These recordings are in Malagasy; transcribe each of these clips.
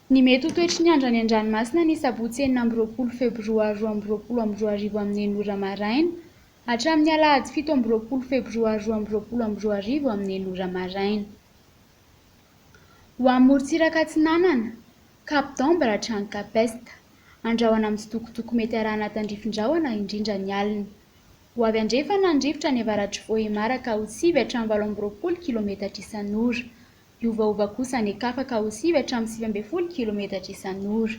Ny mety ho toetry ny andro any an-dranomasina ny sabotsy 26 febroary 2022 amin'ny 6 ora maraina hatramin'ny alahady 27 febroary 2022 amin'ny 6 ora maraina. Ho amin'ny morontsiraka atsinanana, Cap d'Ambre hatrany Cap Est. Andrahona mitsitokotoko mety arahana tandrifin-drahona indrindra ny alina. Ho avy andrefana ny rivotra any avaratr'i Vohemar ka ho 9 hatramin'ny 28 kilometatra isan'ora. Hiovaova kosa any Ankafa ka ho 9 hatramin'ny 19 kilometatra isan'ora.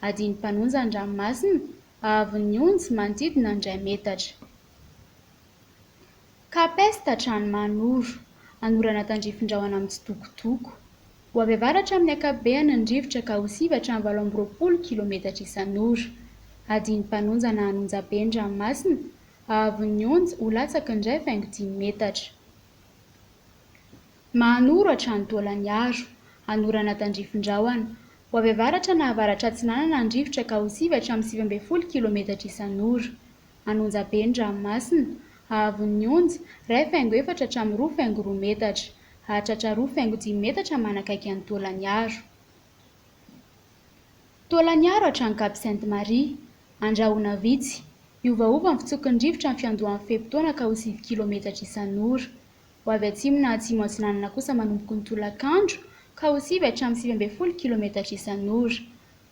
Adin'ny mpanonja ny ranomasina, haavon'ny onja manodidina ny iray metatra. Cap Est hatrany Mahanoro, anorana tandrifin-drahona mitsitokotoko. Ho avy avaratra amin'ny ankapobeny ny rivotra ka ho 9 hatramin'ny 28 kilometatra isan'ora. Adin'ny mpanonja na hanonja be ny ranomasina, haavon'ny onja ho latsaky ny 1,5 metatra. Mahanoro hatrany Taolagnaro, anorana tandrifin-drahona. Ho avy avaratra na avaratra atsinanana ny rivotra ka ho 9 hatramin'ny 19 kilometatra isan'ora. Hanonja be ny ranomasina, haavon'ny onja, 1,4 hatramin'ny 2,2 metatra. Hahatratra 2,5 metatra manakaiky an'i Taolagnaro. Taolagnaro hatrany Cap Sainte Marie. Andrahona vitsy. Hiovaova ny fitsoky ny rivotra amin'ny fiandohan'ny fe-potoana ka ho 9 kilometatra isan'ora. Ho avy atsimo na atsimo atsinanana kosa manomboka ny tolakandro ka ho 9 hatramin'ny 19 kilometatra isan'ora.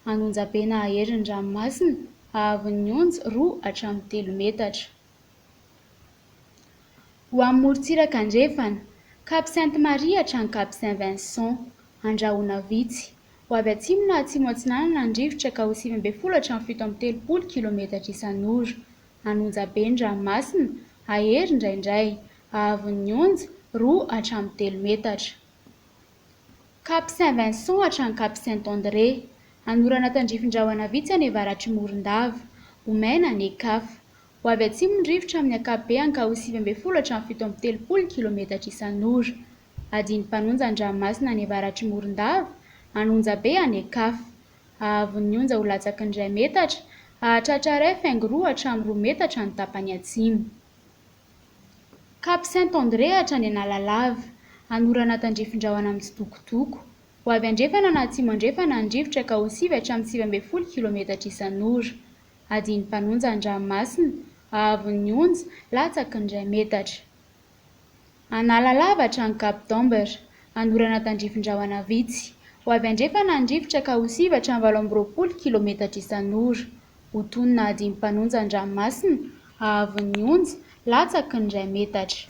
Hanonja be na hahery ny ranomasina, haavon'ny onja, 2 hatramin'ny 3 metatra. Ho amin'ny morontsiraka andrefana, Cap Sainte Marie hatrany Cap Saint Vincent. Andrahona vitsy. Ho avy atsimo na atsimo atsinanana ny rivotra ka ho 19 hatramin'ny 37 kilometatra isan'ora. Hanonja be ny ranomasina, hahery indraindray. Haavon'ny onja, 2 hatramin'ny 3 metatra. Cap Saint Vincent hatrany Cap Saint André. Anorana tandrifin-drahona vitsy any avaratr'i Morondava. Ho maina any Ekafa. Ho avy atsimo ny rivotra amin'ny ankapobeny ka ho 19 hatramin'ny 37 kilometatra isan'ora. Adin'ny mpanonja ny ranomasina any avaratr'i Morondava, hanonja be any Ekafa. Haavon'ny onja ho latsaky ny 1 metatra, hahatratra 1,2 hatramin'ny 2 metatra ny tapany atsimo. Cap Saint André hatrany Analalava. Anorana tandrifin-drahona mitsitokotoko. Ho avy andrefana na atsimo andrefana ny rivotra ka ho 9 hatramin'ny 19 kilometatra isan'ora. Adin'ny mpanonja ny ranomasina, haavon'ny onja, latsaky ny 1 metatra. Analalava hatrany Cap d'Ambre. Anorana tandrifin-drahona vitsy. Ho avy andrefana ny rivotra ka ho 9 hatramin'ny 28 kilometatra isan'ora. Ho tonina adin'ny mpanonja ny ranomasina, haavon'ny onja, latsaky ny 1 metatra.